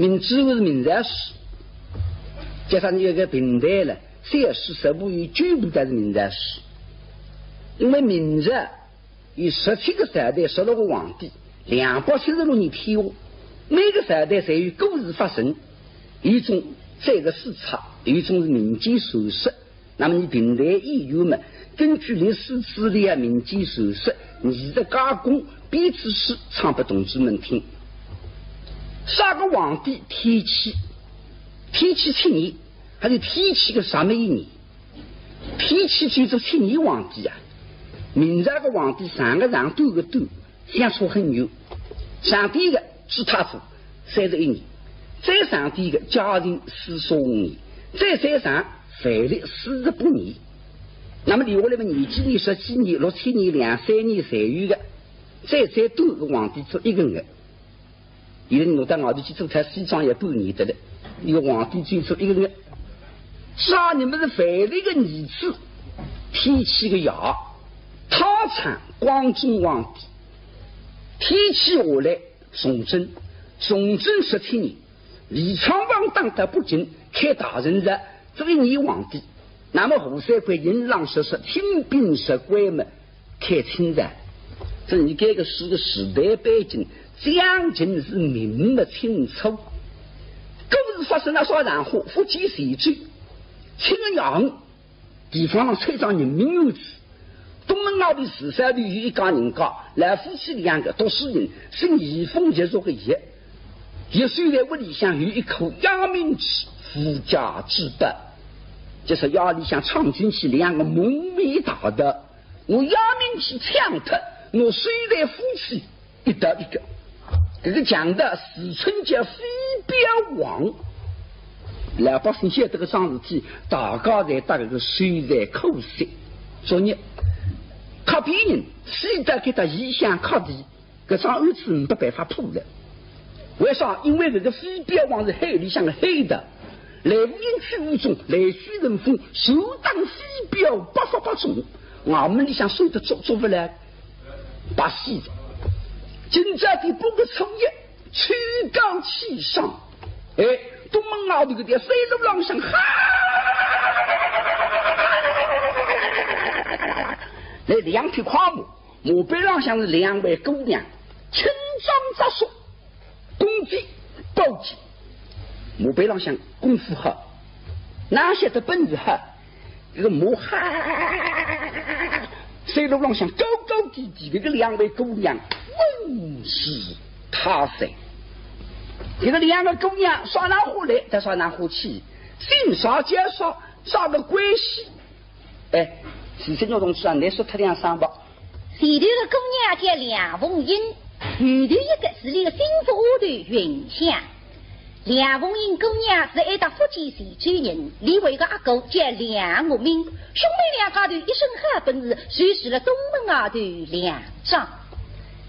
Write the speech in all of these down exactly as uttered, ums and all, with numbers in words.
明朝是明朝书，加上有个平台了，三书十部有九部侪是明朝书。因为明朝有十七个朝代，十六个皇帝，两百七十六年天下，每个朝代侪有故事发生，有种这个史册，有种是民间传说。 那么伲评弹演员们，根据历史资料、民间传说，艺术加工，编仔书唱拨同志们听。啥个皇帝天启？天启七年，还是天启个啥么一年？天启就做七年皇帝啊？明朝个皇帝长个长，短个短， 相差很远。上点个朱太祖三十一年，再上点个嘉靖四十五年，再再上万历四十八年。那么留下来么，廿几年、十几年、六七年、两三年侪有个，再再短个皇帝只一个月。现在侬到外头去做套西装要半年得了，一个皇帝只做一个月。啥人么是万历个儿子，天启个爷，太昌光宗皇帝。 天启下来崇祯，崇祯十七年，李沧浪打到北京开大元朝，做一年皇帝。那么吴三桂因浪说说听兵入关么，开清朝。所以搿个是个时代背景，将近是明末清初。故事发生了啥场化？福建泉州，清个洋 地方上出一桩人命案子。东门外头自家头有一家人家，老夫妻两个，读书人，姓叶，封叶叔个叶。叶守在屋里向有一口夜明珠，无价之宝。就是夜里向闯进去两个蒙面大盗，拿夜明珠抢脱，拿守在夫妻 一刀一个。搿个强盗自称叫飞镖王，老百姓晓得搿桩事体，大家侪搭搿个守在口舌作孽。靠别人，非得给他一向靠地，搿桩案子没办法破了。为啥？因为搿个飞镖王是海里向个海盗， 来无影去无踪，来去人风，手打飞镖百发百中，衙门里向收得足足勿来，白死哉。今朝点拨个初一，秋高气爽，哎，东门外头搿条山路浪向，哈，来两匹快马，马背浪向是两位姑娘，轻装着束， 弓箭、宝剑，马背浪向功夫好，哪晓得本事好，搿个马哈，山路浪向高高低低，搿个两位姑娘稳如泰山。搿个两个姑娘啥场化来，到啥场化去，姓啥叫啥，啥个关系？ 哎，徐振玉同志啊，侬说脱两声吧。前头个姑娘叫梁凤英，后头一个是俚个心腹丫头云香。梁凤英姑娘是哀搭福建泉州人，俚有一个阿哥叫梁岳明，兄妹两家头一身好本事，就住了东门外头梁庄。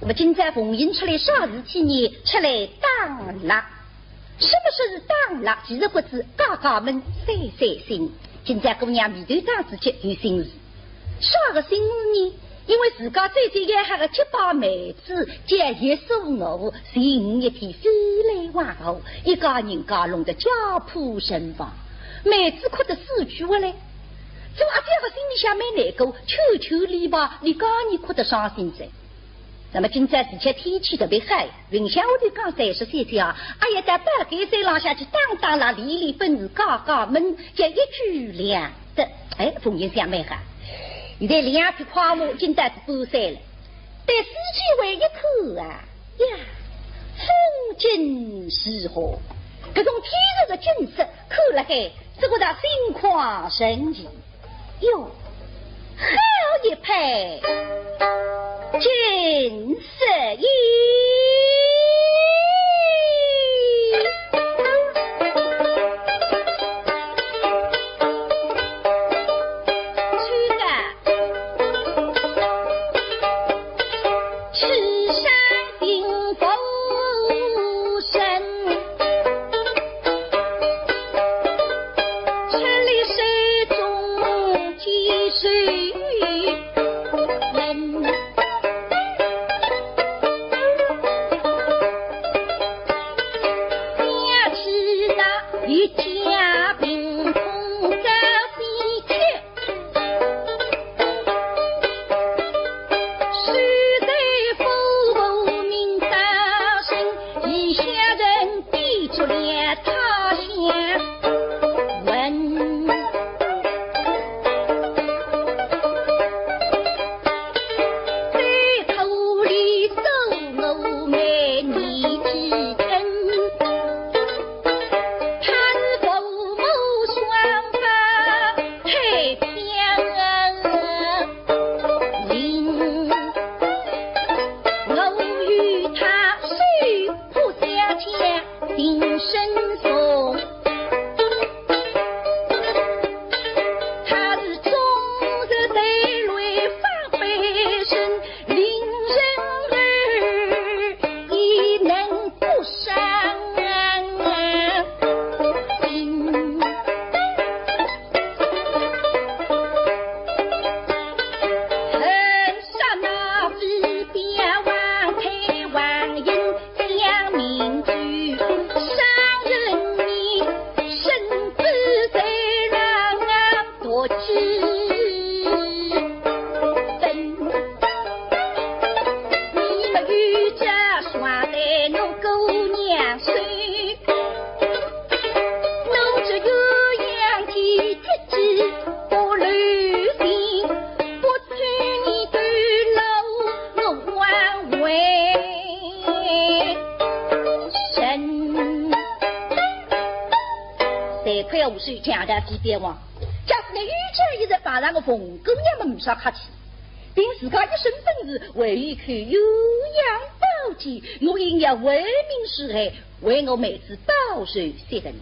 那么今朝凤英出来啥事体呢？出来打蜡。 什么说是打蜡？其实骨子解解闷散散心。今朝姑娘眉头打仔结有心事。啥个心事呢？因为自家最最要好个结拜妹子，叫叶素娥，前五日天飞来横祸，一家人家弄得家破人亡，妹子哭得死去活来。做阿姐个心里向蛮难过，求求俚吧，俚讲俚哭得伤心哉。 那么今朝时节天气特别好，云香屋里讲三十三岁啊，哎呀，到半山浪向去打打蜡，练练本事，解解闷，叫一举两得。哎，凤英想蛮好。现在两匹快马今朝是搬山了，对四周围一看啊，呀，风景如画，搿种天然个景色看了海，只觉得心旷神怡。 哟，好一派景色呀！去吧。 此山并无人，千里水中几水人。声送。他是终日在内发悲声，令人儿也能不伤心。恨杀那飞镖王太王英，将名句伤人命，身子在那夺之分。你们与这耍得我姑娘手， 弄这鸳鸯天绝技不留情，不许你对老我还为人。谁配我是讲的地边王？假使你遇着一日把那个凤姑娘们不说客气， 凭自家一身本事，还有一口鸳鸯宝剑，我硬要为民除害，为我妹子报仇雪恨。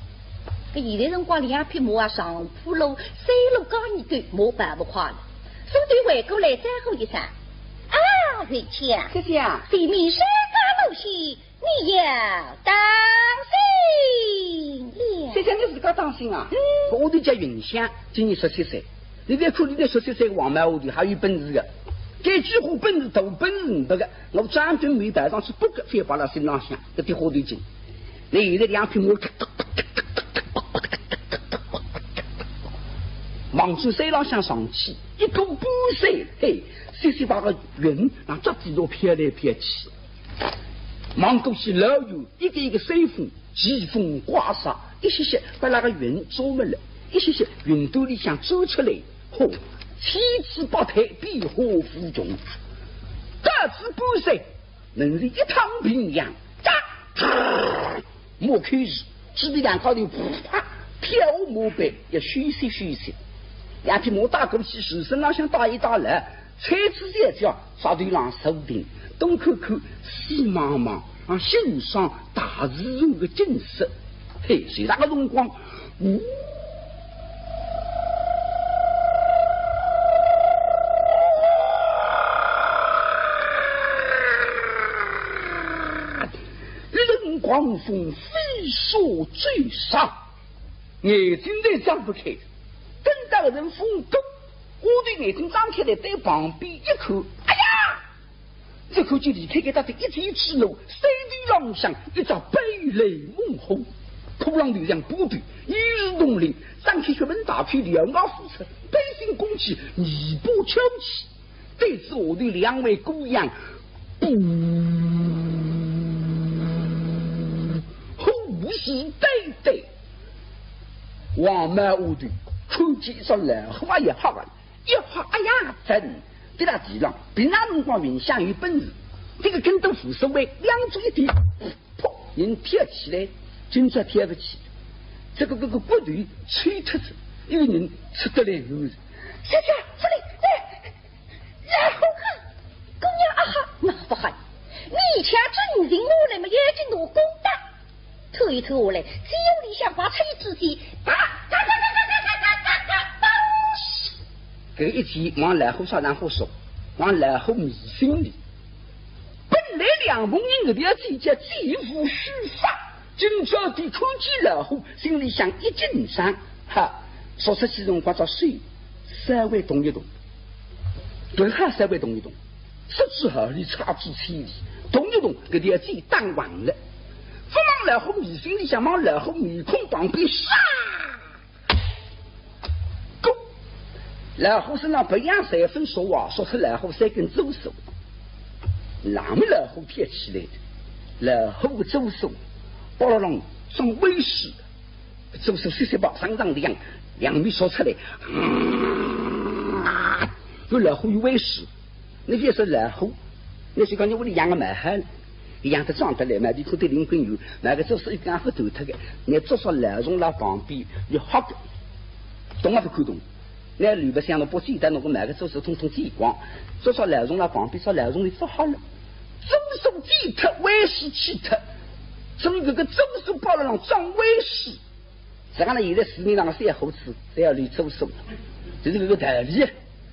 搿现在辰光，两匹马啊，上铺路、山路加二段，马跑勿快了。所以回过来招呼一声：“啊，瑞姐啊，姐姐啊。前面山高路险， 你要当心了。”“姐姐，你自家当心啊。”“嗯。”“我的叫云香，今年十七岁。你再看你那十七岁个王八丫头，还有本事个。该几化本事，大本事呒不个。我张俊梅跑上去，不个，翻把拉身浪向，搿点花头劲。那现在两匹马，望仔山浪向上去，一过半山，嘿，稀稀巴巴云，让脚底下飘来飘去。” 望过去老远，一个一个山峰，疾风刮沙，一歇歇把那个云遮没了，一歇歇云端里向钻出来，嚯，千姿百态，变化无穷。到仔半山，门前一趟平阳，喳，马开始，支起两家头，啪，跳马背，要休息休息。两匹马带过去，手身浪向带一带来， 踩仔脚脚，石头浪坐定，东看看，西望望，啊，欣赏大自然个景色。嘿，就搿个辰光，呜，一阵狂风飞沙走石，眼睛侪张勿开，等到搿阵风过， 丫头眼睛张开来，对旁边一看，哎呀！只看见离开搿搭的一截之路，山头浪向一只白绯猛虎，骷髅头像巴头，一如铜铃，张开血盆大口，獠牙虎齿，背心弓起，尾巴翘起，对仔丫头两位姑娘，噗，虎视眈眈。王八丫头看见一只老虎啊，也吓坏了。 一吓，哎呀，真的啦，地浪，平常辰光云香有本事，搿个跟斗无所谓，两足一点，噗，人跳起来，今朝跳勿起，搿个搿个骨头抽脱仔，有人出得来后头。小姐，这里，哎，老虎啊，姑娘啊哈，那不好，你抢真人我来么，眼睛拿公打。 推一推下来，只有里向滑出一支箭，哒哒哒哒哒哒哒哒哒，梆！搿一箭往老虎身上好射，往老虎眉心里。本来两拨人搿条箭叫箭无虚发，今朝的看见老虎，心里向一紧张，哈，射出去辰光只手稍微动一动，头还稍微动一动，失之毫厘，差之千里，动一动，搿条箭打横了。 勿望老虎眉心里向，望老虎面孔旁边，唰！咕！老虎身上别样三分数啊，射出老虎三根邹须。那么老虎跳起来，老虎个邹须，巴拉浪像威势，邹须细细把上上两，两面射出来，嗯，有老虎有威势。 那也是老虎，那是讲你屋里养个蛮好，养得壮得来嘛，你看对灵魂有，那个做事一根也勿断脱个，你做啥老鼠辣旁边，你吓个，动也勿敢动。那吕伯相侬不简单，侬个买个做事统统剪光，做啥老鼠辣旁边，啥老鼠你勿吓了。做事剪脱，威势去脱，所以搿个周叔包勒浪装威势。实际上呢，现在市面上个小伙子侪要练周叔，就是搿个道理，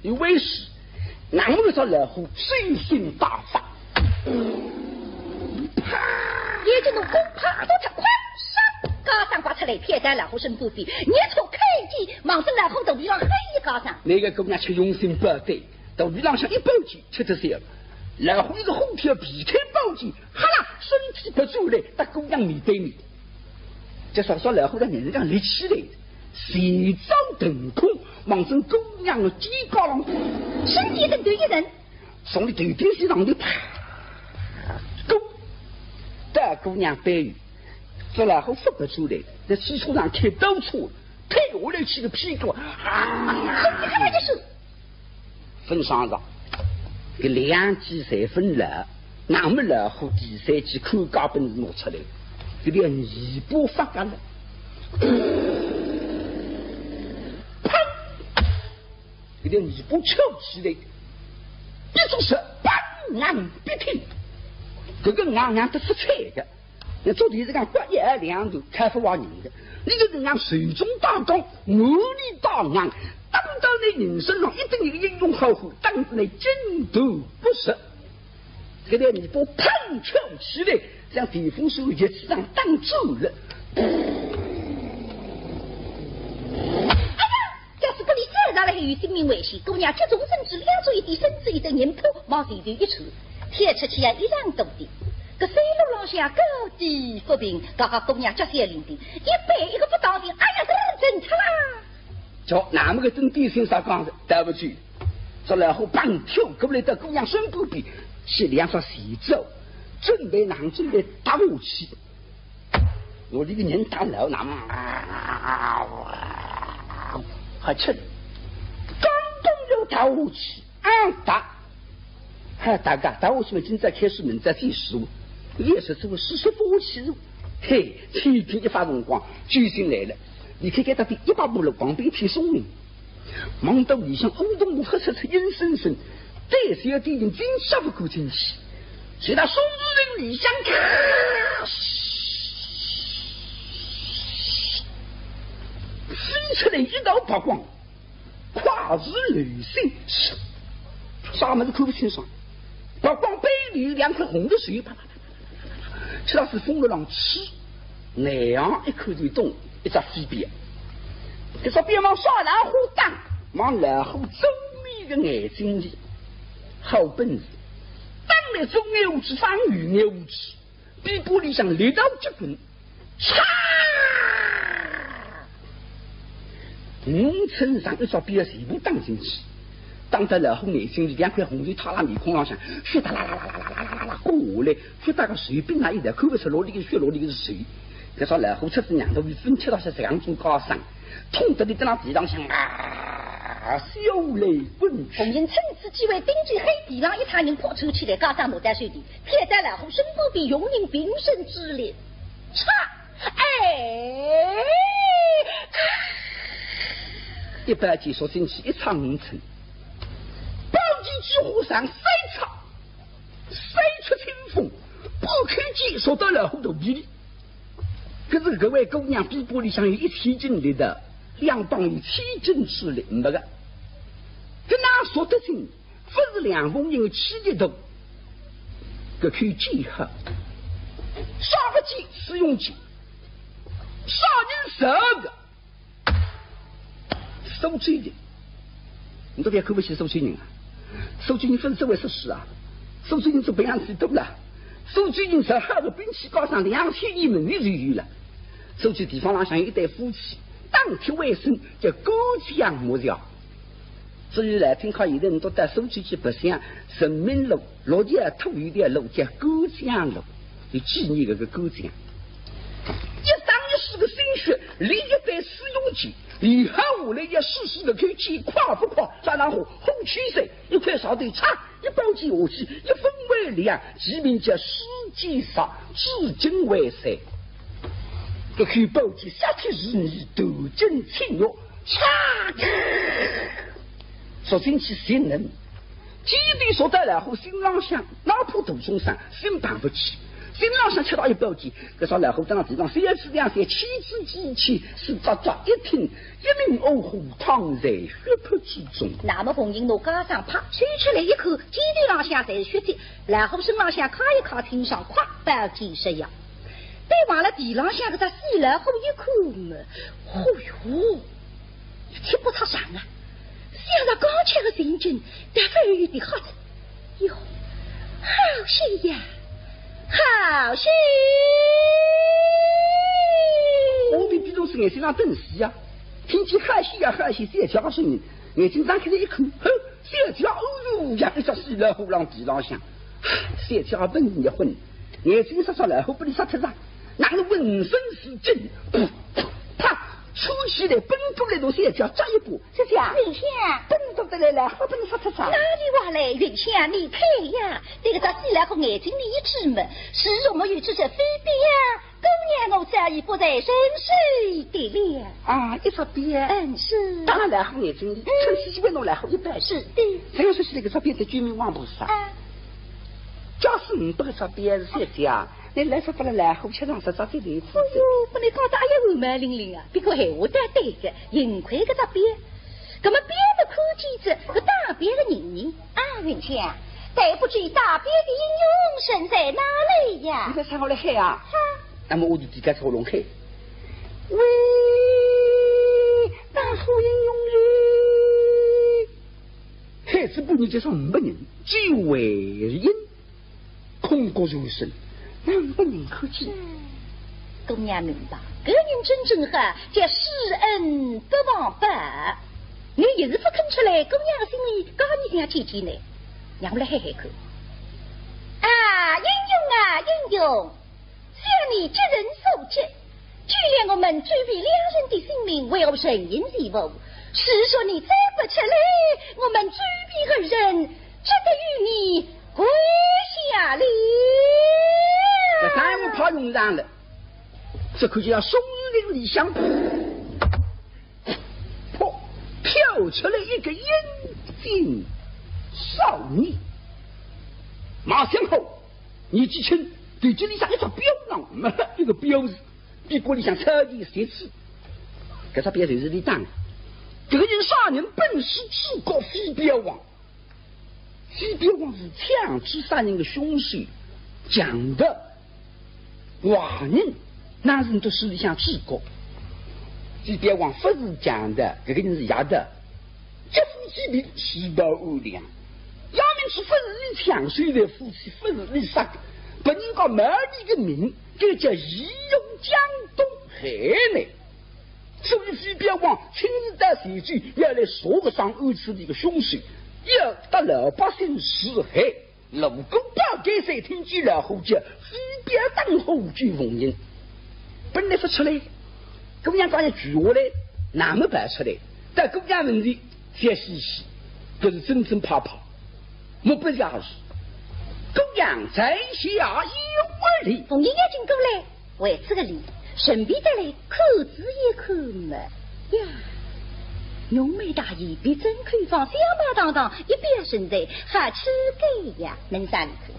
有威势。那么搿只老虎獸性大发，啪！一记弩弓，啪，都出，哐，唰，高声刮出来，贴在老虎身边，热出开剑，望准老虎肚皮浪嘿一高声。那个姑娘吃用心不对，肚皮浪向一包剑，吃得消。老虎一个虎跳，避开宝剑，哈啦，身体别转来，搭姑娘面对面。这说说老虎的人家立起来，前爪腾空，望准姑娘的肩胛浪，身体一顿，头一顿，从你头顶心上头啪，勾，到姑娘背后，这老虎不别转来，在汽车上开倒车，开下来去个屁股，啊！身体啪啦一收。分上场，搿两记侪分了，那么老虎第三记看家本事拿出来，搿条尾巴发干了，砰！搿条尾巴翘起来，一只手，砰，硬逼挺，搿个硬硬得出彩个。 那做头是讲刮一二两头，开勿坏人的。你就是讲手中刀光，我里刀硬，打到你人身上，一定一个英雄好汉，打得你筋头不适。搿条尾巴砰翘起来，像电风扇叶子上打转了。哎呀，假使拨伊再上来，还有性命危险。姑娘急中生智，两手一点，伸出一只人头，往前头一窜，跳出去呀，一丈多点。 搿山路浪向高低不平，刚刚姑娘脚下灵灵，一扳一个不当心，哎呀，搿真出啦！叫那么个真点心啥讲的，对不起，这老虎砰跳过来到姑娘身边边，是两只前爪，准备拿准备打下去。我这个人打老那么，好吃力，刚刚要打下去， 啊，打！嗨，大家，打下去嘛，今朝开始明朝结束，也是这个事实不无其数。嘿，天平一发辰光，救星来了，你看看到底一百步路，旁边一片松林，望到里向乌洞洞黑漆漆阴森森，但是有点人真吓不过进去。就到松林里向，飞出来一道白光。 快如流星，啥物事看勿清爽。白光背后有两块红个手，啪啪啪啪啪啪啪，像是风浪吹，那样一看就懂，一只飞镖。搿只镖往啥老虎打，往老虎左面个眼睛里，好本事，打来左眼下去，放右眼下去，尾巴里向力道结棍。 嚓！五寸长一只镖全部打进去，打得老虎眼睛里两块红头塔拉面孔浪向，血哒啦啦啦啦啦啦啦啦啦滚下来，血哒个手柄啊一条，看勿出哪里个血，哪里个是手。搿只老虎出仔娘头，伊分吃到是这样种高伤，痛得伊蹲辣地浪向啊，血泪滚去。红云趁此机会，顶嘴喊地浪一塌，人扑出去来，高伤拿在手里，贴在老虎身边边，用尽毕生之力。 嚓！哎！一把剑戳进去，一丈五寸，宝剑几乎上三尺，三尺清风，把口剑戳到老虎肚皮里。可是搿位姑娘臂膊里向有一千斤力道，两磅有千斤之力，没个。搿哪戳得进？ 勿是两峰人个气力大，搿口气好，啥个气？使用气，啥人造个？苏州人，你到底看勿起苏州人啊？苏州人勿是只会说书啊，苏州人做白相气多了，苏州人造好个兵器，加上两千年文艺就有了。苏州地方浪向有一对夫妻，打铁为生，叫干将木匠。 至于来听好，现在侬到苏州去白相，人民路六条土一条路叫干将路，就纪念搿个干将。一生一世个心血，练一把使用气，以后下来要试试搿口气快勿快，啥人好，好气噻，一块石头嚓，一宝剑下去，一分为两，其名叫世间杀，至今为在。搿口宝剑杀气如泥，断筋切肉，嚓！ 戳进去心能，坚定戳到老虎心浪向，哪怕大众伤，心办勿起。心浪向吃到一宝剑，搿只老虎蹲辣地浪，三尺两三，七尺几尺，是扎扎一挺，一命呜呼，躺在血泊之中。那么凤英拿家当啪抽出来一看，肩头浪向侪是血迹，老虎身浪向揩一揩清爽，咵，宝剑失效。对望了地浪向搿只死老虎一看嘛，哦哟，一气不差上啊！想着刚才个情景，但是有点吓着。哟，好险呀，好险！我比比东是眼睛上顿死呀，听见好险呀，好险，小姐个声音，眼睛张开来一看，哼，小姐哦哟，像一只死老虎浪地浪向，小姐本事也昏，眼睛杀杀老虎拨伊杀脱了，哪能浑身是劲，啪，窜起来奔过来，拿小姐抓一把，小姐，云香，本事得来了，好拨伊杀脱了。哪里话来，云香，你看呀，这个只死老虎眼睛里一直么，是什么有这只飞镖啊？姑娘我早已不在人世的了。啊，一只表？嗯，是。当然老虎眼睛里，嗯，趁机会弄老虎一百。是的。这个说起来，搿只表是救命王菩萨。啊。假使呒不搿只表是小姐啊，你来说拨了老虎吃上十只鸡头子。哎哟，拨你讲得哎呀，汗毛凛凛啊，别个闲话倒对个，幸亏搿只表。葛么表么看见仔，搿打表个人呢？啊，云香，对不起，打表的英雄身在哪里呀？你在唱我来喊啊？哈。那么我就自家喉咙喊。喂，打虎英雄嘞！喊仔半日叫上呒不人，只有回音。 空谷如声，呒不人看见。嗯，姑娘明白，搿人真正好，叫施恩不忘报。你又是勿肯出来，姑娘个心里讲你想见见呢，让我来喊喊看。啊，英雄啊，英雄，想你急人所急， 救了我们周边两人的性命，为何沉吟自无？是说你再不出来，我们周边二人只得与你跪下了。搿三个怕用上了，只看见松树林里向，噗，飘出来一个英俊少年，马相侯，年纪轻，头颈里向一只表囊，没一个表字。 比屋里向超级十次。搿只表就是俚打。搿个人啥人？本是主角飞镖王。飞镖王是枪击杀人的凶手，强盗、坏人，哪是倷笃手里向主角？飞镖王勿是强盗，搿个人是强盗。 劫富济贫，除暴安良。杨明是勿是俚抢手的，夫妻勿是俚杀的，拨人家卖俚个命，搿叫义勇江东海呢。所以飞镖王亲自到随州，要来查搿桩案子里个凶手，要搭老百姓除害。 路过宝盖山，听见老虎叫，飞镖打虎救凤英。本来勿出来，姑娘讲一句话来，那么跑出来，但姑娘问题笑嘻嘻，搿是真真怕怕，目不斜视。姑娘在下有礼。凤英要紧过来， 为仔个礼，顺便得来看仔一看嘛。呀，浓眉大眼，鼻正口方，相貌堂堂，一表人才，好气概呀，能啥里看？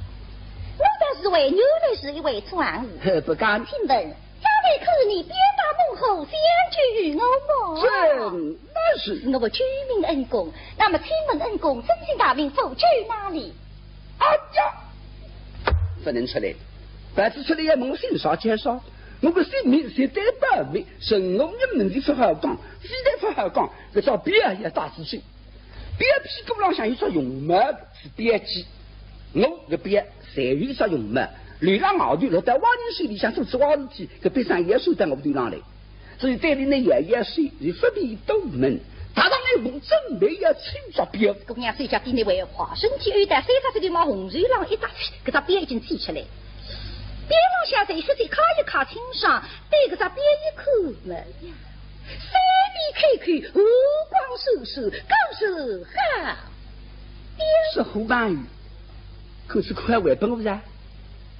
我倒是为原来是一位状元。不敢。请问，方才可是你鞭打猛虎，相救于我么？正是。我救命恩公，那么请问恩公尊姓大名，府居哪里？ 啊呀，勿能出来。牌子出来要问我姓啥叫啥，我个姓名绝对保密，任何人问题勿好讲，非但勿好讲，搿只表也带仔去。表屁股浪向有只熊猫，是标记。我搿表侪有一只熊猫，流浪外头，落到坏人手里向做仔坏事体，搿笔账也算到我头浪来。 所以对俚呢也也是，是勿便多问。踏上一步，准备要取只表。姑娘手脚比你还快，身体一带，三只手头往红绸浪一搭，搿只表已经取出来。表浪向在血迹揩一揩清爽，对搿只表一看嘛，呀，三面开口，五光闪闪，果是好表。是虎斑鱼，可是快还拨我噻。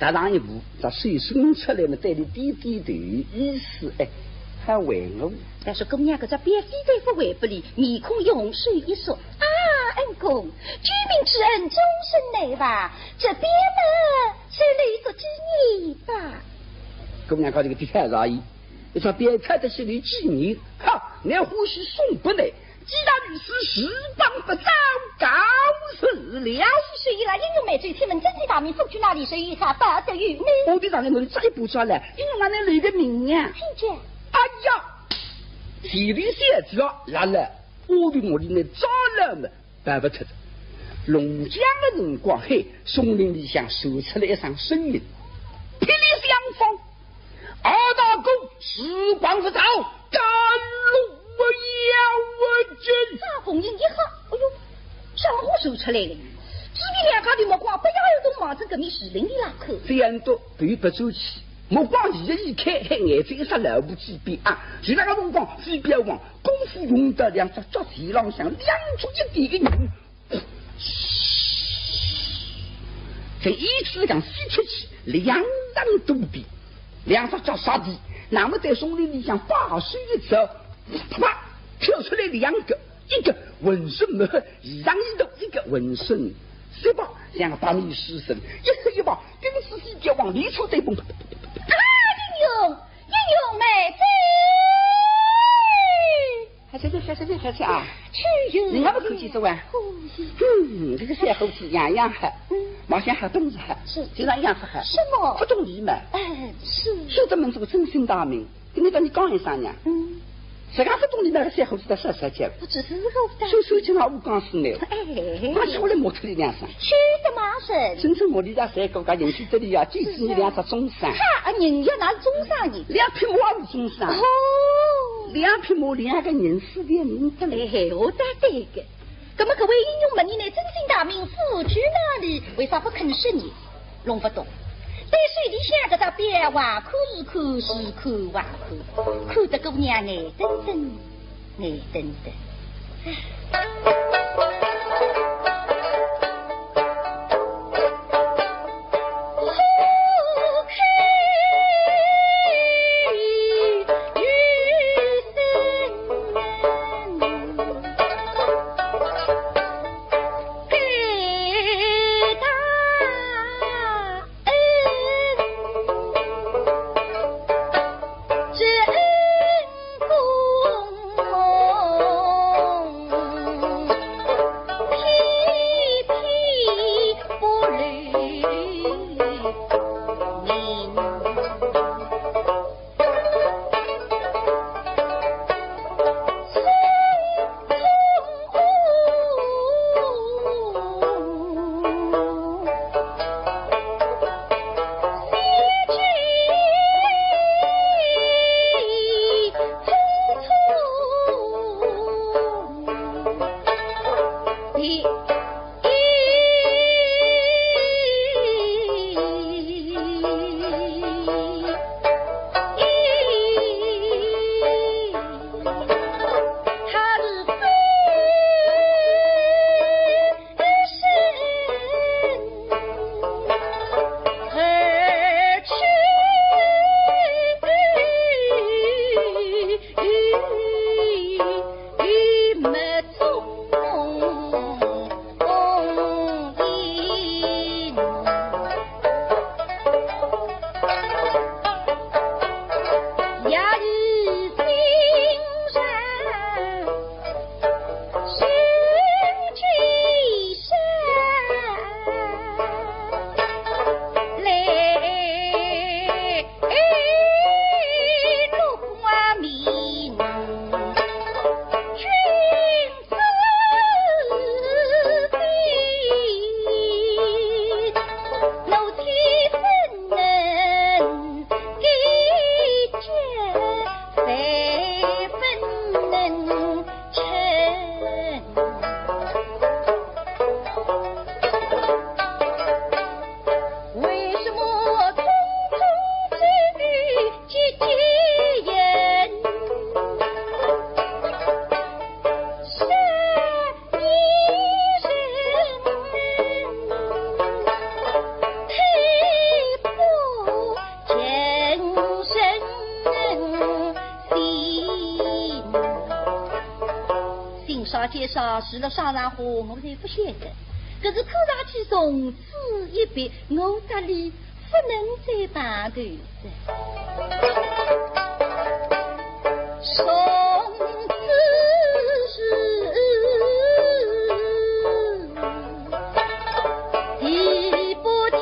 踏上一步，只手伸出来么，对俚点点头，意思，哎，还还我。但是姑娘搿只表非但勿还拨俚，面孔一红，手一缩。啊，恩公，救命之恩，终身难忘。这表嘛，是累足几年姑娘讲这个的太容易，一只表钗的是你几年，哈，乃欢喜送拨你，既然如此，时光不早，告辞了。是啦，英雄妹子，请问真正大名，府居哪里，谁也看不得于你。我的丈人，我的这一步上来，英雄啊，你留个名啊。听见。哎呀，千里小姐来了，我的我的那张了么？ 办勿脱的。弄僵的辰光，嘿，松林里向传出来一声声音，霹雳相逢，二大哥，时光不早，赶路要紧。啊，红英一吓，哎哟，啥话说出来了？只见两家头目光不要儿动望着搿面树林里拉看。这样都对不出去，目光一一开，嘿，眼睛一眨，来不及变啊，就那个辰光，飞镖王 功夫用得两只脚前浪向亮出一点个人，在一次上飞出去，两丈多地，两只脚着地，那么在松林里向把手一指，啪啪，跳出来两个，一个浑身墨黑，一丈一肚，一个浑身雪白，两个白面书生，一黑一白，跟仔飞镖王连出带蹦，啪啪啪啪啪啪。啊，英雄，英雄妹子！ 还是这，还是这，还是啊？去哟。你还不看见这位？哦，嗯，这个小伙子样样好，嗯。毛线好，本事好，是。经常养活好，什么？不懂礼貌。哎，是。说得门这个尊姓大名，跟你讲，你讲一声呢。嗯。自家不懂礼貌的小伙子，他啥啥叫？我只是个，所以说经常我讲死你。哎。我下来骂出来两声。去的嘛是。真正我里家谁搞个人去这里啊，就是你两只终身。哈，人家哪是终身呢？两匹马是终身。哦。 两匹马，两个人死的命得嘞。哎，我答对个。那么搿位英雄问你呢，尊姓大名，府居哪里？为啥不肯说呢？弄不懂。对手里向搿只表啊，看是看，是看还看，看得姑娘眼瞪瞪，眼瞪瞪。姓啥叫啥，是了啥场化，我侪勿晓得。可是看上去从此一别，我搭俚不能再碰头哉。从此是地不天。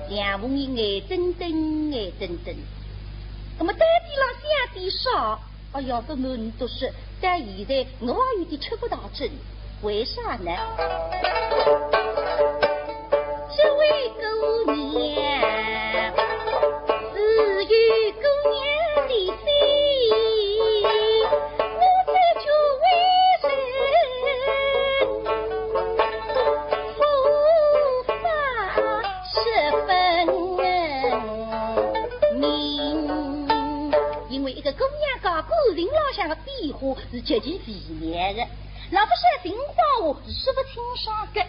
梁凤仪眼睁睁，眼睁睁。那么到底浪想点啥？哎呀，不瞒你说，到现在我也有点吃不大准。为啥呢？这位姑娘，自有姑娘的心，我这就为人无法十分明。因为一个姑娘家感情浪向的变化是极其微妙的，老夫说情况我是说不清爽的。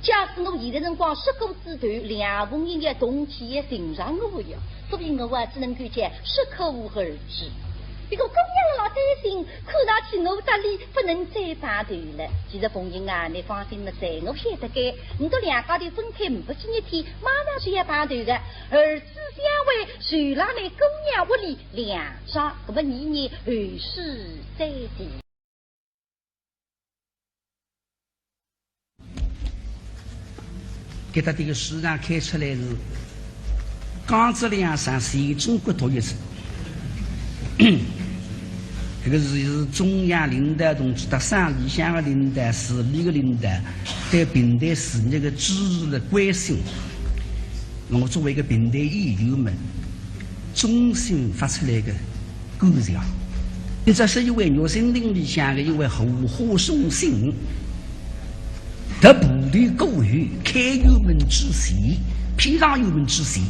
假使我现在辰光说过之后，梁凤仪要动气要寻上我呀，所以我啊只能够讲说口无凭据。不过姑娘老担心，看上去我搭俚不能再碰头了。其实凤仪啊，你放心么哉，我晓得个，你们两家头分开没几日天，马上就要碰头的。而 子相会，就辣那姑娘屋里两桩，搿么你呢，后事再见。搿搭迭个书场开出来是，刚子两扇，钱钟国读一次。搿个是，是中央领导同志搭省里向个领导、市里个领导，对评弹事业个支持个关心。 那么作为一个评弹演员们，衷心发出来个感谢。因此是一位玉蜻蜓里向个一位荷花送信，踏步头过后，开辕门之前，披上辕门之前，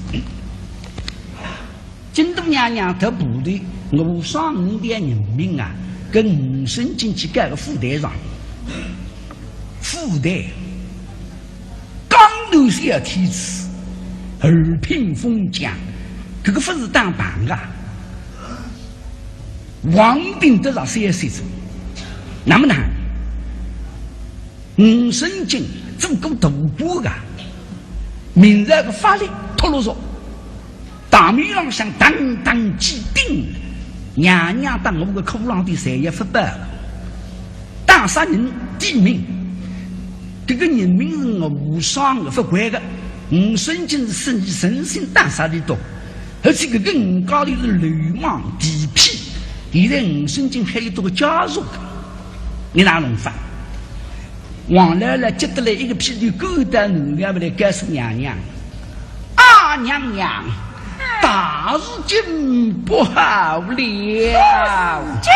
京都娘娘踏步头，我上五条人命啊，跟吴生进去搞个副队长。副队，江南小天子，二品封将，搿个勿是打棒啊。王炳德十三岁子，那么呢？ 吴生进做过大官个，明朝个法律脱落着，堂面浪向堂堂几顶，娘娘搭我个骷郎的侪要发表了。打杀人抵命，搿个人命是我无上个勿管个，吴生进是生意诚心打杀的多，而且搿个人家里是流氓地痞，现在吴生进还有多个家属个，你哪弄法？ 王老来接得来一个批头，赶到南面来告诉娘娘。啊，娘娘，大事情不好了！大事情！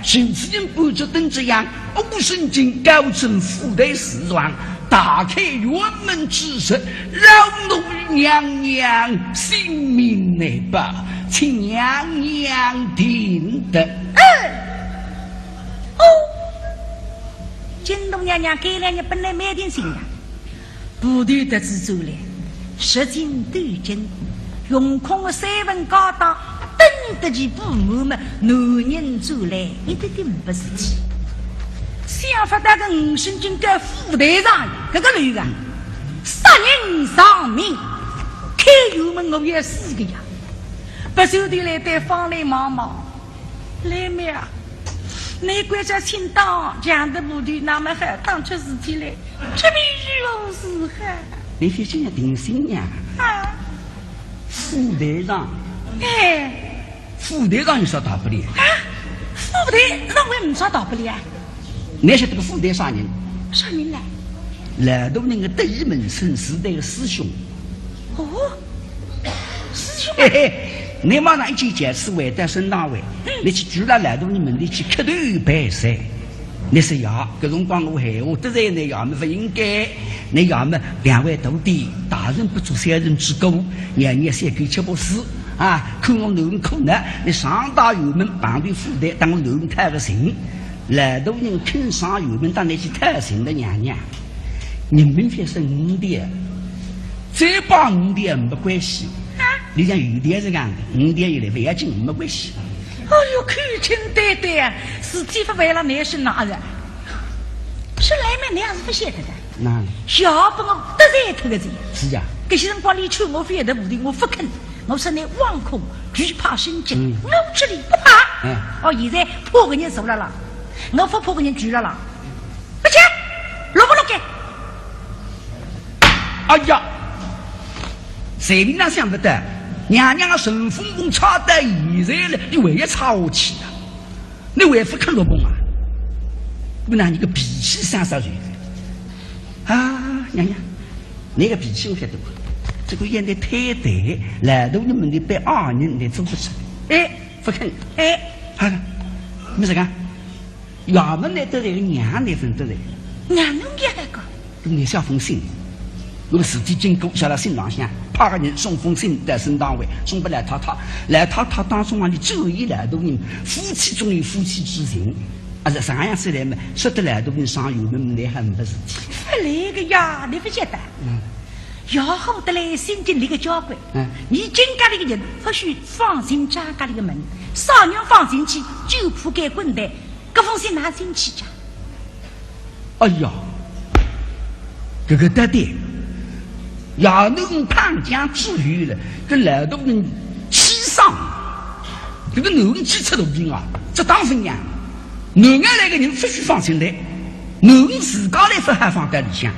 徐子英不知等这样，吴生进告成府台侍郎，大开辕门之时，老奴与娘娘性命难保，请娘娘定夺。嗯。 哦，京都娘娘搿两日本来蛮定心个，部队得知转来，食尽斗争，用空的三分家当，等得其部门么，男人转来一点点没事体。想不到个五省军个副队长，搿个头啊，杀人偿命，开油门我要死个呀！不受地来对方来望望，来没啊？你关照清当，强的部队那么好，当出事体来，这边如何是好？你必须要定心呀。啊，副队长，哎，副队长有啥大不了？啊，副队长为么啥大不了啊？你晓得个副队啥人？啥人呢？老大人的得意门生，是代个师兄。哦，师兄啊。嘿嘿，你马上一记解释回到省党委，嗯。你去举了老大人面前去磕头拜谢。你说呀，搿辰光我闲话得罪你呀，么勿应该。你呀么两位徒弟，大人不做小人之过，让你先给吃不死啊，看我囡儿苦呢，你上到辕门旁边副队，当我囡儿讨个情。老大人肯上辕门，当你去讨情的娘娘。你们这是五点，这帮五点没关系。啊？你像有点是讲的，五点以来不要紧，没关系。哎哟，口称对对啊，事体勿为了难是哪着？是来么你还是勿晓得的。那要不我得罪脱个子。是啊。搿些辰光你劝我勿要得部队，我勿肯。我说你惶恐，惧怕生计，嗯。我这里不怕。嗯。哦，现在怕个人坐了啦，我勿怕个人跪了啦。 不去，落不落去？哎呀，随便哪想勿到，娘娘个顺风风差到现在了，你还要差下去啊？你还勿肯落风啊？我拿你个脾气上啥去？啊，娘娘，你个脾气我晓得，这个眼泪太淡，老大人面前对二人你做不出。哎，勿肯。哎，啊，没啥个。 衙门里得罪个娘，你分得罪。娘侬也还讲？侬写封信，侬个事体经过写了信浪向，派个人送封信到省党委，送拨老太太。老太太当中啊，你注意老大人，夫妻总有夫妻之情。啊，是啥样子来嘛？说得老大人上辕门，你还没事体。勿来个呀，你勿晓得。嗯。要好得来，心经里个交关。嗯。你金家里个人，勿许放进张家里个门，啥人放进去，就铺盖滚蛋。 搿封信拿进去讲。哎呀，搿个得的，衙门判讲之后了，搿老大人气伤，搿个囡儿气出大病啊，这当然呀，囡儿来个人勿许放进来，囡儿自家来勿好放到里向。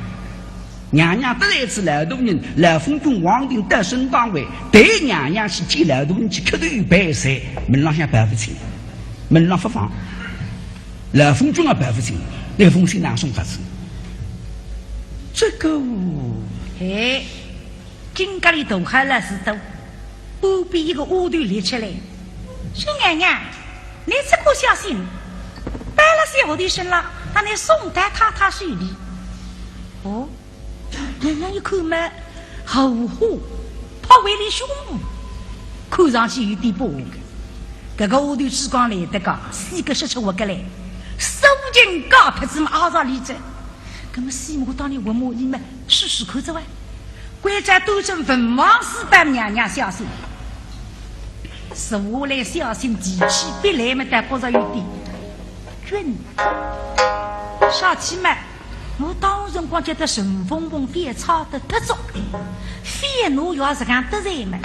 娘娘得罪仔老大人，老封君王定得省党委，代娘娘去见老大人去磕头拜谢，门浪向报勿进，门浪勿放，老封君也报勿进，那封信哪送法子？这个，哎，金家里头还来是多，不比一个丫头立起来。说娘娘，你这个小信，到了小弟身上，让你送到太太手里。哦， 娘娘一看嘛，荷花，拍为里胸部，看上去有点不和。搿个丫头珠光来得个，四个说出我个来，手劲高，拍子么二十里子。搿么西母当年我母伊么试试看着哇，关照端正文王师班娘娘小心。是我来小心，提起笔来么，但觉着有点晕。啥体嘛？ 我当辰光觉得顺风风反差得忒足，反而要实梗得罪嘛，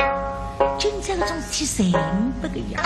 今朝搿种事体侪勿个呀。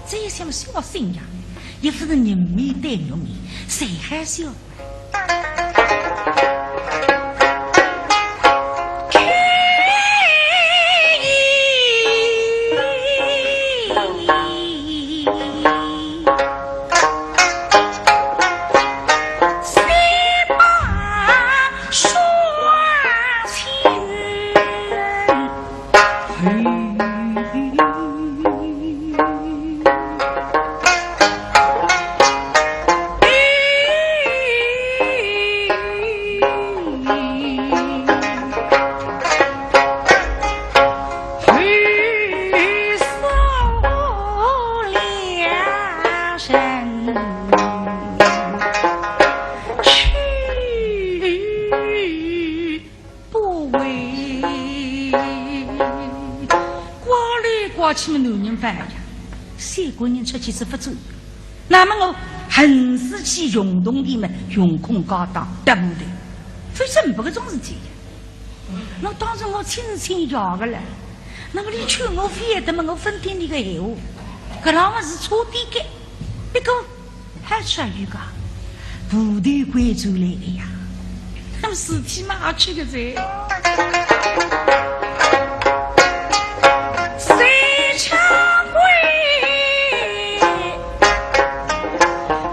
这一想小心呀，也不是人面对肉面，谁还笑？什么男人犯呀？三个人出去是勿走，那么我横竖去运动的嘛，用空家当搭部队，发生勿搿种事体呀。那当然我清清要个了，那么你劝我勿要得嘛，我勿听你个闲话，搿浪么是错的个，不过 还出于个部队关照来个呀，那么事体嘛也去个哉。谁吃亏？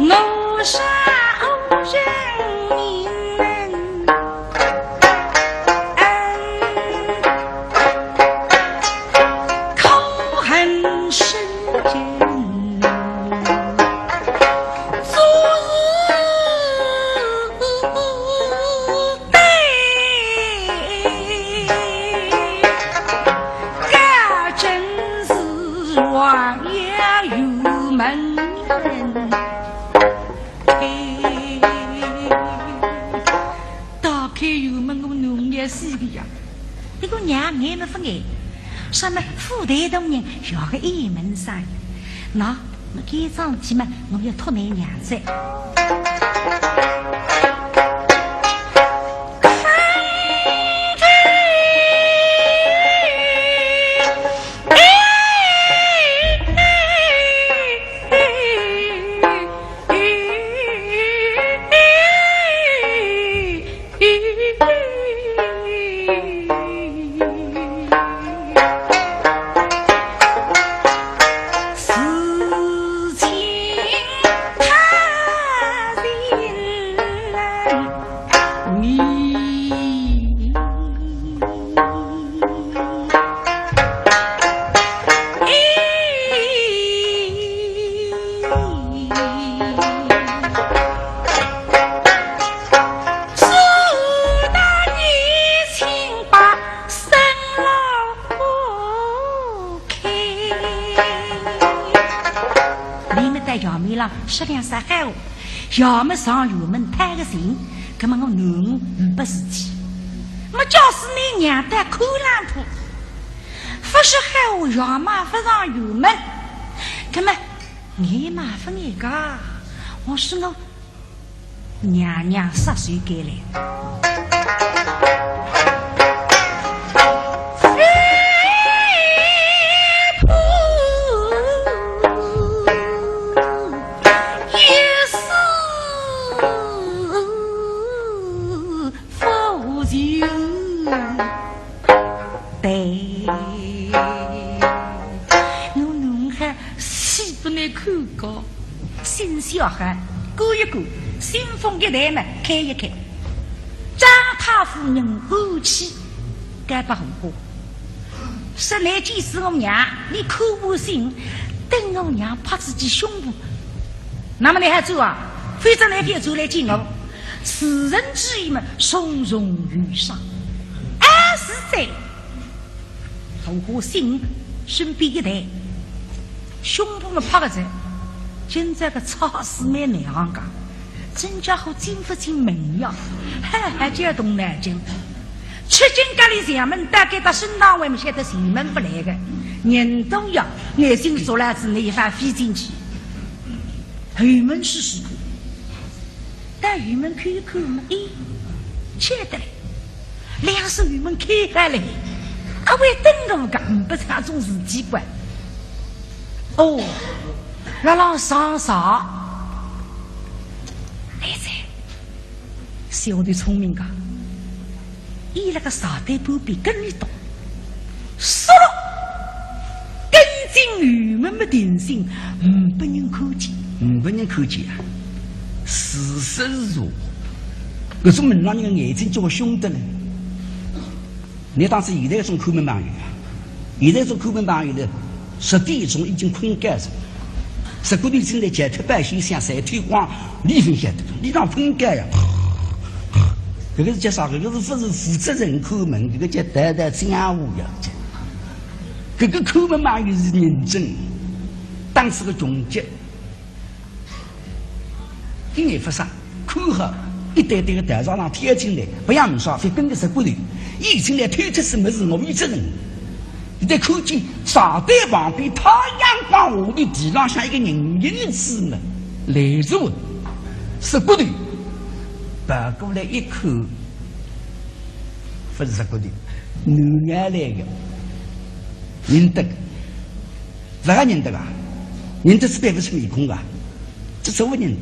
我杀人命人。 可恨深情，做事对，该真是王爷有门。 打开油门，我难过死个呀！搿个娘眼么勿眼，什么富贵大人要个一门生意，那么该桩事体嘛，我要托倷娘哉。 你们在衙门浪说两声闲话，要么上衙门讨个情，葛么我囡儿呒不事体。么假使你娘到看冷铺，勿说闲话，要么勿上衙门，葛么眼嘛勿眼个，我说我娘娘杀手该来。对，我弄好死不能看个，心小好，顾一顾，信封一袋么开一开。张太夫人和气，该不红火。说来见是我娘，你看我信，等我娘拍自己胸脯。那么你还走啊？非但你覅走来见我， 世人之意嘛，重重有赏。哎，是哉，红火信身边一袋，胸脯么拍个哉，今朝个差事蛮难行个，真叫好进勿进门呀，还还叫动脑筋。出进隔里前门，大概到省堂外么晓得前门勿来个，人多呀，眼睛做来是那一番飞进去，后门试试看。 到后门看一看嘛，咦，巧得嘞，两扇后门开开嘞，阿会等我个，呒不啥种事体个。哦，辣浪上茶。来哉，小的聪明个， 伊辣个茶台旁边跟里踱，嗖了，跟进后门么定心，呒不人看见。呒不人看见啊？事实是啥？搿种门浪人个眼睛叫我凶得嘞。你当是现在搿种看门朋友啊？现在搿种看门朋友呢， 十点钟已经困觉了。十个头进来解脱半醒，想三天光，你勿晓得，你让困觉呀。搿个是叫啥？搿个是勿是负责人看门？搿个叫代代江湖呀。搿个看门嘛又是认真，当时个穷极。 一眼勿眨，看好一对对个大少爷跳进来，勿要问啥，反正跟个十个头，已经来偷脱是么事，我有责任。再看见茶台旁边太阳光下头地浪向一个人影子么，来着，是骨头。跑过来一看，勿是骨头，男人来个，认得个，啥个认得个？认得是背勿出面孔个，这怎么认得？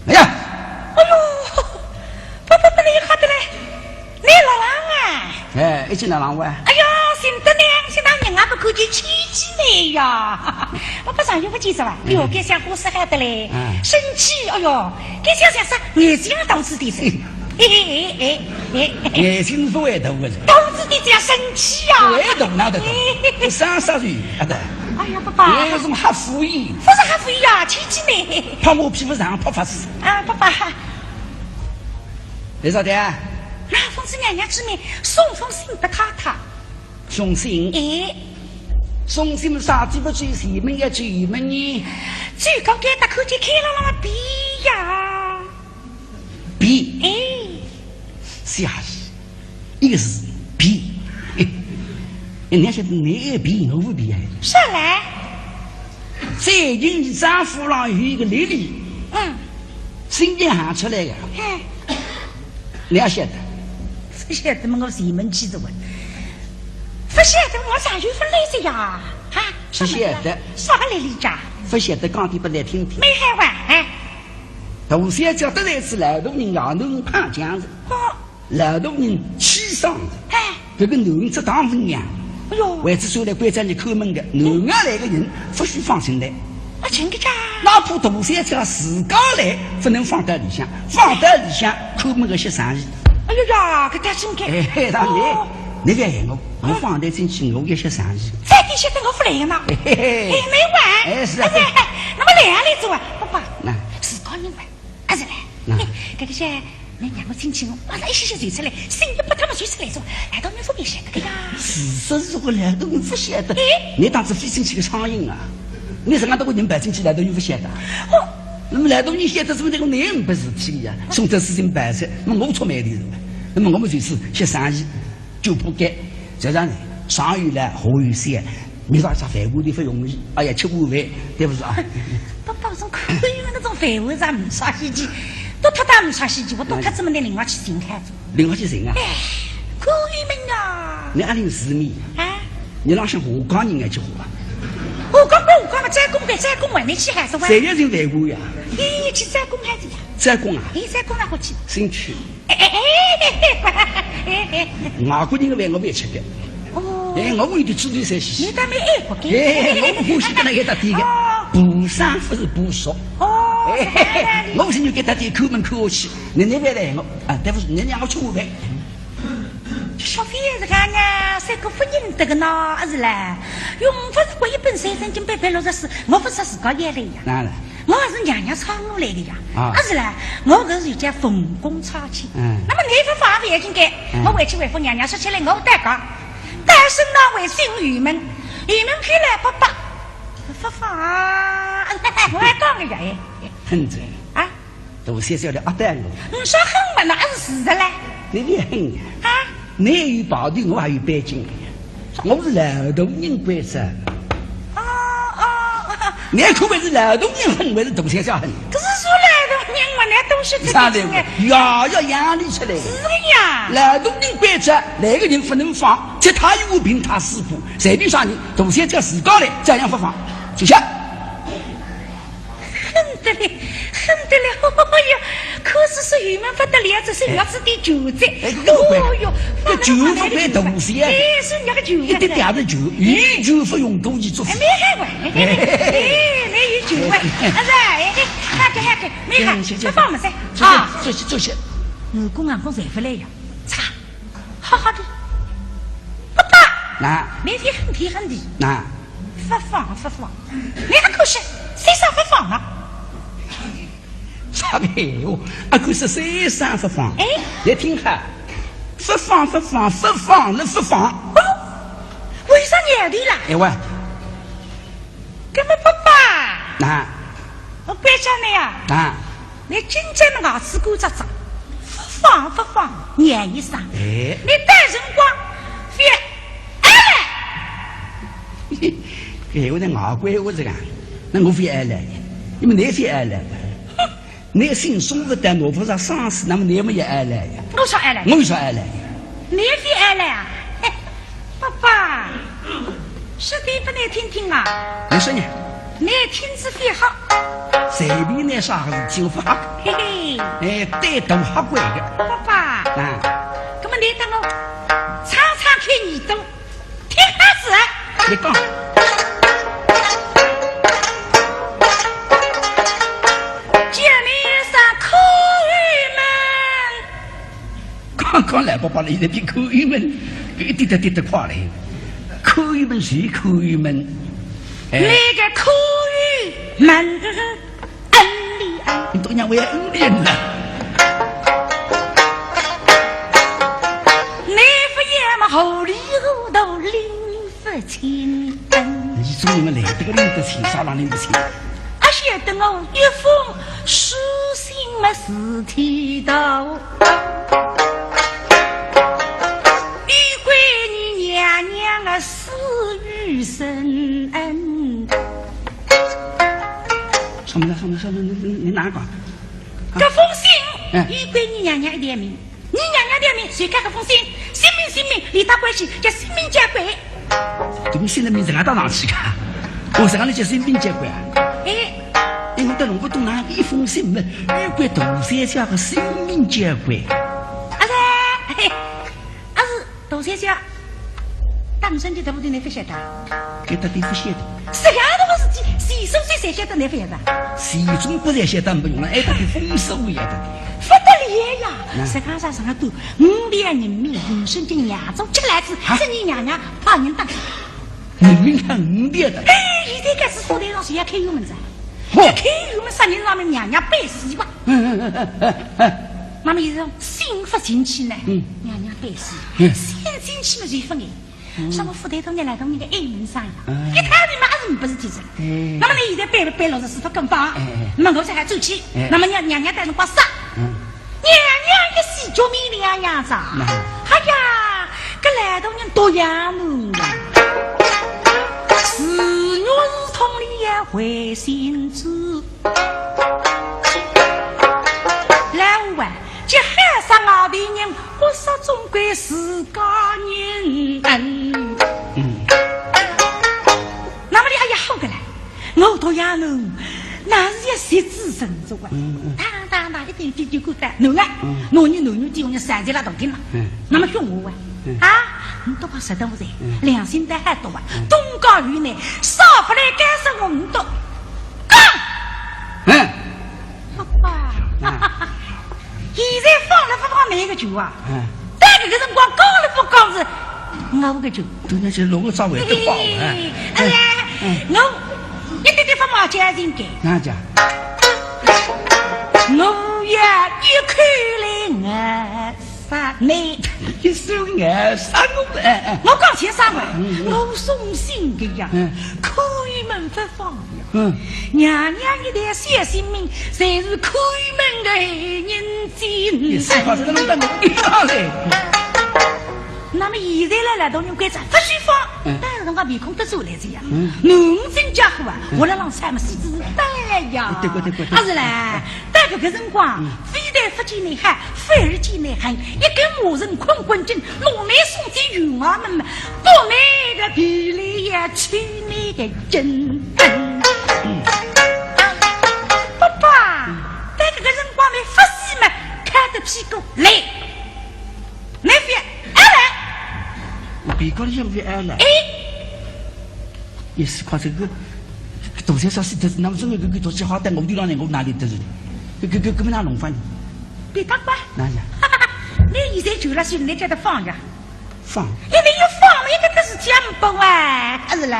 哎呀，哎哟，勿勿勿，倷吓得来，倷老狼啊！哎，一记老狼哇！哎哟，寻得倷，寻得倷啊，勿看见千金了呀！勿勿，长远勿见哉哇，哎哟，该像花色好得来，嗯。生气，哎哟，该像像啥，眼睛也大仔点噻。嘿嘿嘿嘿嘿。眼睛勿会大个噻。大仔点叫生气呀。勿会大哪得大？啥啥人啊得？哎呀，爸爸。有种黑虎眼。勿是黑虎眼呀，千金呢。 拍马屁勿上，拍法子。啊，爸爸。来啥的？那奉仔娘娘之命，送封信拨太太。送信？哎。送信么啥地方去？前门要去后门呢？最高该搭看见开朗朗个匾呀。匾？哎。 是啊，一个字，皮。哎，倷晓得倷也皮，我勿皮啊？啥嘞？最近丈夫浪有一个丽丽，嗯。新近行出来个，哎。倷也晓得？勿晓得么，我前门去着问。勿晓得，我上有勿来着呀？哈？勿晓得。啥个丽丽家？勿晓得，讲点拨倷听听。蛮好玩，哎。大小姐得罪是老大人，老头碰僵着。哦。 老大人气伤哉，哎。搿个男人只当勿让，哎哟。为此出来关照倷看门个，男人来个人，勿许放进来。啊，真个假？哪怕大小姐自家来，勿能放到里向，放到里向，看门个歇生意。哎哟呀，搿倒真个。哎，嘿，让倷，哦。倷覅害我，我放倷进去，我也歇生意。再点歇等我勿来个呢。嘿嘿嘿。哎，没完。哎，是啊。哎，那么来啊，来做啊，爸爸。那。自家人嘛。 啊，是嘞。那。哎，搿个是，倷让我进去，我马上一歇歇就出来，心里不他妈就出来说，难道倷勿晓得个呀？是，是，如果难道倷勿晓得，哎。倷当仔飞进去个苍蝇啊？倷实梗到个人跑进去，难道倷勿晓得？哦。那么难道倷晓得，说明搿个倷勿是体呀，送这事情办事，那么我出卖的人嘛。那么我们就是歇生意， 就不该。就让倷上有老，下有小，倷到啥饭馆里勿容易，哎呀，吃碗饭，对勿是啊？爸爸，我总看有那种饭碗上没啥稀奇，都太大没啥稀奇，我都太这么的另外去寻开。另外去寻啊？哎，可以么呀？倷阿里是米？啊？倷哪像河江人啊，去河啊？河江归河江嘛，再讲回再讲回，倷去还是哇？谁要寻饭馆呀？咦，去再讲还是呀？再讲啊？咦，再讲那过去。新区。 哎哎哎哎哎哎！外国人个饭我勿吃个。哦。哎，我有点猪头三兮兮。倷倒蛮爱国个。哎，我勿欢喜跟伊一搭点个。哦。不三勿是不熟。哦，哎，是搿样的。我是有搿搭点看门看下去，倷倷勿来我，啊，对勿住，倷让我吃碗饭。小飞也是讲呢，三个勿认得个呢，阿是嘞？用勿着过一本三三经八百六十四，我勿是自家要来呀。哪能？ 我是娘娘差我来个呀。啊。阿是啦，我搿是叫奉公差遣。嗯。那么倷勿放也应该，嗯。我回去回复娘娘说起来，我带讲，带声呐回信于门，于门去来爸爸，勿放啊，我还讲个呀，哎。很正。啊？大小姐的阿呆我。你说很嘛，那是事实嘞。倷也很呀。啊？ 倷有跑腿，我还有背景。我是老大人关照。哦，哦，哦。倷看还是老大人狠，还是大小姐狠？可是说老大人嘛，倷都是这个啥人？呀，要养里出来的。是的呀。老大人关照，哪个人勿能放，踢他一下，凭他四步，随便啥人，大小姐自家来，照样勿放。坐下。 恨得嘞，恨得嘞，哦哟，可是是于门勿得了，这是月子的救子。哎，搿个勿怪，哦哟，搿救勿怪大小姐。哎，是人家个救子。一点点的救，有救勿用故意作死。哎，没害我，哎，哎，没有救我，哎，是，哎，哎，那个，那个，没害，嗯，谢谢。不放么噻，谢谢，啊。坐下，坐下。我公公侪勿来呀，擦。 好好的，不打。那。倷是很甜很甜。那。勿放勿放，倷阿可是，谁说勿放啊？啥个闲话？阿可是谁说勿放？哎。倷听好，勿放勿放勿放了勿放。哦，为啥念的啦？哎喂。搿么爸爸。那。我关照倷呀。那。 倷今朝么牙齿关照张，勿放勿放，念一声。哎。倷到辰光，覅哎，我在外国，我这个，那我非要来，你们那非要来吧？那姓宋不但我不是上司，那么你们也要来呀？我说要来。我说要来。你非要来啊？嘿，爸爸，说点不难听听啊。你说呢？难听是非好。随便你啥个事情发。嘿嘿。哎，对头好怪的。爸爸。啊。那么你等我唱唱看你懂。 听好仔。你讲。见面上叩门。刚刚来爸爸了，现在比叩门，比跌得跌得快了。叩门是叩门。哎。那个叩门。 恩里恩。你都讲我要恩里恩了。你不也么糊里糊涂领不清恩？你中间么来这个领得清，啥人领得清？啊，写得我一封书信么是提到，有关你娘娘啊死于深恩。 上面，上面，上面，你，你，你哪个？啊。搿封信，哎。有关你娘娘一条命。你娘娘一条命，谁看搿封信？性命，性命，连带关系，叫性命交关。对你现在名字还打上去个？我是讲你叫性命交关啊？哎。哎，我都弄不懂哪一封信嘛，有关大小姐个性命交关。啊噻，嘿，啊是 大小姐，当真的对不对？你不晓得？搿到底不晓得。实梗大个事体，谁说谁才晓得，你不晓得？谁中国才晓得不用了，哎，到底风声也得的。不得了呀！嗯。实梗上上个都，五百人民，人生的娘做起来子，啊？是你娘娘怕人打。人民看五百的。哎，现在搿是府台上谁要开油门子啊？嚯！要开油门杀人，让我们娘娘背死吧。嗯，嗯，嗯，嗯，嗯。那么现在信发进去呢，嗯。娘娘背死，嗯。信进去嘛，谁分哎？嗯。什么府台头呢，来到那个矮门上呀？嗯。一看你妈是不是地震？哎。那么你现在背了背了是不敢吧？哎，哎。那么我才还走去，哎。那么娘，娘娘带侬刮痧。嗯。娘娘一死就没娘娘子啊。那。哎呀，搿来到人多呀侬。是肉是痛里也会心知。 老五啊，这喊啥外地人，我说总归自家人。嗯。嗯。那么你还要好个嘞，我同样呢，那是要学子成做啊。嗯，嗯。当当当，一点点就够得，侬啊，嗯。侬女，侬女的，我女三岁了，懂听了。嗯。那么凶我啊，嗯。啊，你都把舌头噻，嗯。良心得还多啊，嗯。东家有呢，少不来干涉我们的。讲。嗯。 爸爸，啊。现在放了不放哪个球啊？嗯。但搿个辰光讲了不讲是我个球。对，那些龙个稍微都放了，哎。哎呀，嗯。我一点点不马家进给。哪家？我也一口来啊。 啥？你一手眼啥个？哎，哎。我讲些啥话？嗯，嗯。我送信的呀，嗯。叩门不放呀。嗯。娘娘一条小性命，侪是叩门的人间。你是怕是能等我的嘞？那么现在来了，当然关照不许放，嗯。但是辰光面孔得出来这样，嗯。侬真家伙啊，嗯。我来让三么死子带呀。对，对，对，对，对。啊是嘞。 但搿个辰光，嗯。非但勿见你好，反而见你恨，一根麻绳捆捆紧，拿你送进御外门嘛，剥你个皮里呀，抽你个筋。嗯。爸爸，但搿个辰光你勿死嘛，看得屁股来，你覅，哎来。我屁股里向覅，哎来。哎。 也是看这个，大小姐死得，那么这个，搿个大小姐好歹我地浪呢，我哪里得罪？搿，搿，搿，搿么哪弄法呢？别打怪。哪样？你现在就了心，你叫他放呀。放？哎，你要放，一个个是讲不完，还是嘞？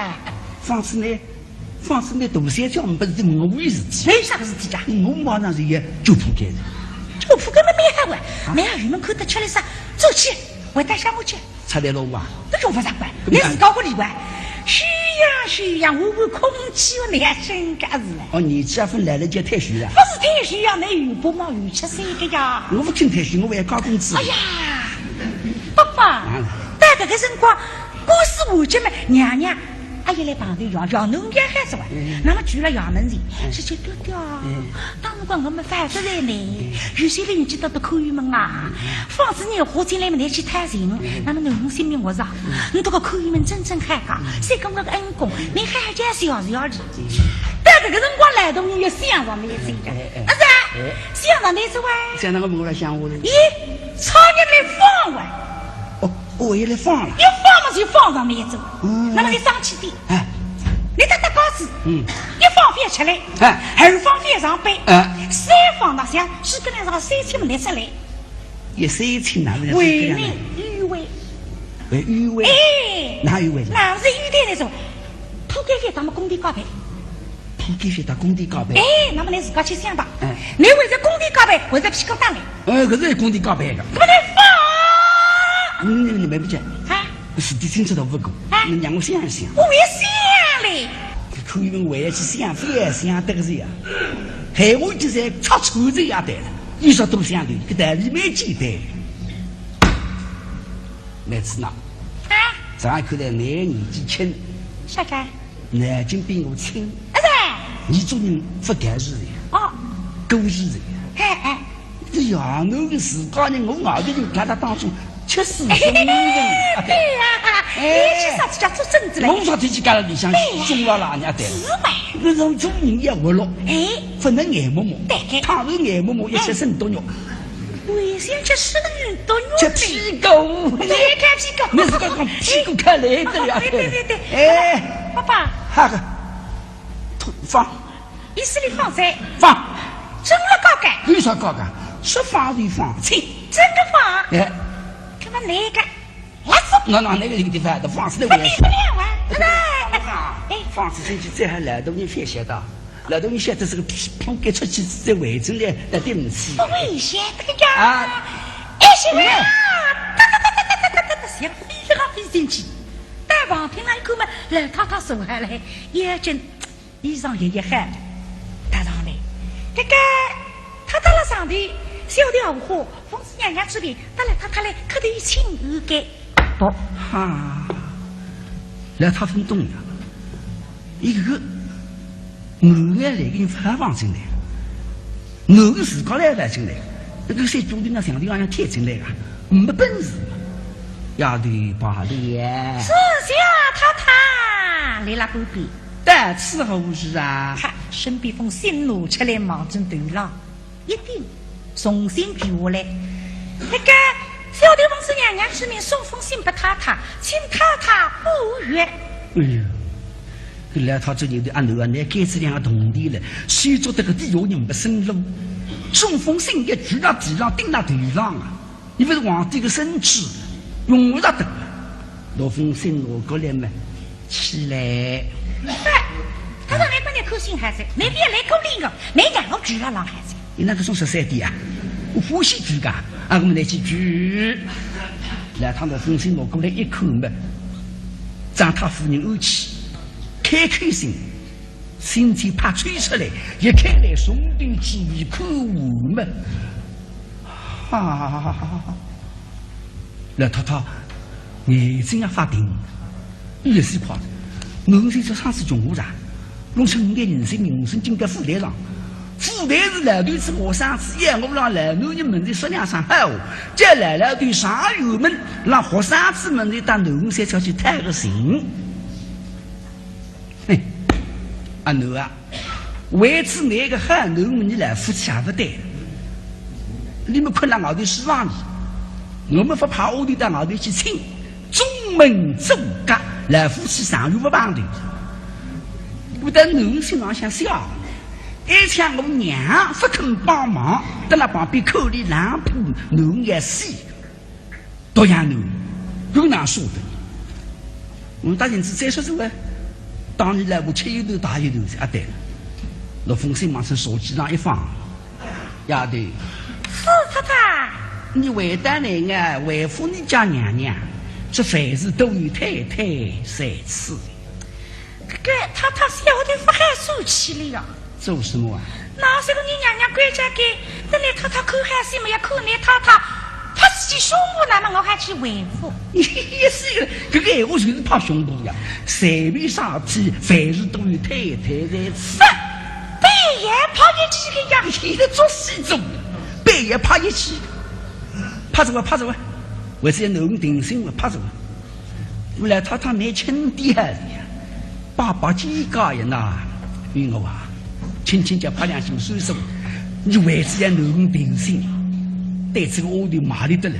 放是呢，放是呢，大小姐，不是我为事体。没啥个事体啊。我马上是要救护开的。救护开嘛，没好啊，啊？没好，你们看得吃了啥？走起，回到乡下去。 出来了哇？搿用勿着管，你自家屋里管。是呀，是呀，我我空气我那样真个是嘞。哦，你这份来了就退休了？不是退休呀，那有不嘛，有吃三个呀。我不肯退休，我还要加工资。哎呀，爸爸，啊。到搿个辰光，官司完结嘛，娘娘阿要来碰头爷，爷侬应该还是哇？嗯。那么去了爷门前，嗯。是去爹爹啊。嗯。当辰光我们反正在呢，嗯。有些邻居到的口语门啊，嗯。放子年花进来么，拿去探亲，嗯。那么侬性命我是啊，嗯。侬这个口语门真正害怕，嗯。谁跟我个恩公，你还叫小小的。嗯。但这个辰光来的，我也想着没这个，哎，哎，哎。啊是啊，哎。想着没这哇？想那个门来想我的。咦，操你来放哇！哦，我也来放了。一放嘛就放上面一走，嗯。那么你上去的，哎。你打打高子，嗯。一放翻出来，哎。二放翻上背，哎。三放那想，是跟那上三千没得出来。也三千哪能为你预备。为预备？哎。哪预备？那是预备那种，铺盖盖咱们工地告白。铺盖盖到工地告白？哎，那么你自家去想吧。哎。你为了工地告白，为了屁股打的。哎，搿是工地告白的。不能放。你，你，你没不讲。啊？ 事体清楚都不讲，啊？你让我想一想。我也想嘞。搿口语门为要去想，非要想得个是呀。还我就是要插出这样的了，你说都想对，搿道理蛮简单。每次呢，啊？这样看来你年纪轻，啥个？ 眼睛比我清。啊是。你做人不该是的。哦。狗日的。哎，哎。这样，侬个自家人，我外头人看到当中，吃死生人。对呀，哎。你去啥子叫做孙子嘞？我啥天去干了里向，对呀。中了啦，人家对。是嘛。那种做人也活络，哎。不能眼摸摸，对。倘若眼摸摸，一些生多肉。 为啥吃生人多肉呢？吃屁股。对，看屁股。你是讲讲屁股看来的呀？对，对，对，对。哎。爸爸。哈个，放。意思里放噻。放。真的高干？有啥高干？说放就放，请。真的放？哎。那么那个，我是那，那，那个地方的放是那个。不得了啊！哎。放是进去，这还来得及学习的。 老头，你晓得这个屁股该出去再回转来，那对不起。不危险的呀。啊。哎，行了，哒哒哒哒哒哒哒哒，像飞这个飞进去。到房厅那一看嘛，老太太坐下来，眼睛衣裳也一换，搭上来。这个，太太了上头，小调无话， 奉侍娘娘之命，带了太太来磕头请安个。哦，哈，老太太勿懂呀，一个男人来个人勿放进来，男人自家来勿进来，那个小兄弟那像头一样贴进来啊，没本事嘛。丫头罢了。是小太太，来了，姑姑。到此何事啊？哈，身边封信拿出来，望准头浪。 一顶，重新举下来。那个，小弟奉侍娘娘之命，送封信给太太，请太太不远。哎呀，搿老太太有点阿头啊，拿该子两个铜钿了，手做得个底下人不生路，送封信也举到地上，顶到头上啊！你不是皇帝个圣旨，用不着等。拿封信拿过来嘛，起来。哎，他说你把你口信还是，你别来勾引我，你让我举了浪还是。 你那个送十三点啊？我欢喜举个，啊，我们来去举。老太太封信拿过来一看嘛，张太夫人安琪，开口信，信笺拍抽出来，一开来，从头至尾看完嘛。啊，老太太眼睛要发定。 也是快的。我是这上次穷苦人，弄成五个人性命，我是进到府台上。府台是老头子学生子，要我让老男人门前说两声好话，叫老老头上辕门，让学生子门前到囡儿山脚去讨个情。嘿，阿囡啊， 为此那个好囡儿，你老夫妻也不对。你们困了外头书房里，我们不怕，我就到外头去请，中门阻隔，老夫妻上又不碰头。我到囡儿身上想笑，而且我娘不肯帮忙，在那旁边口里冷铺，囡儿也死。 独养囡，有哪说的？我答应是再说说啊，当你老婆吃一顿大一顿是啊，对了。陆凤生马上手机上一放，丫头，是太太。你回到来啊，回复你家娘娘，这凡事都有太太在此。 搿个太太晓得勿好受气了呀。做什么啊？那这个你娘娘关照个，等你太太看好戏么，要看你太太，拍是胸部，那么我还去回复。也是个，搿个闲话就是拍胸脯呀。随便啥体，凡事都有太太在此。半夜拍一记个呀。现在做戏做，半夜拍一记，拍什么拍什么，为啥要弄定心了拍什么？我来太太蛮轻的呀，爸爸几个人呐，与我啊，轻轻叫拍两声叔叔，你为啥要弄定心？对这个丫头骂得来了，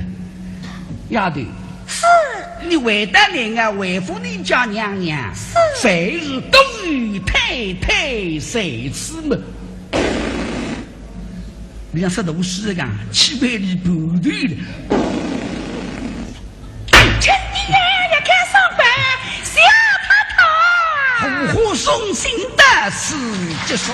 丫头，是，你回到南安回复你家娘娘，是凡事都有太太在此么？你像说读书个，七百里半头了。真的呀，要开上班，谢太太。虎虎生心的是结束。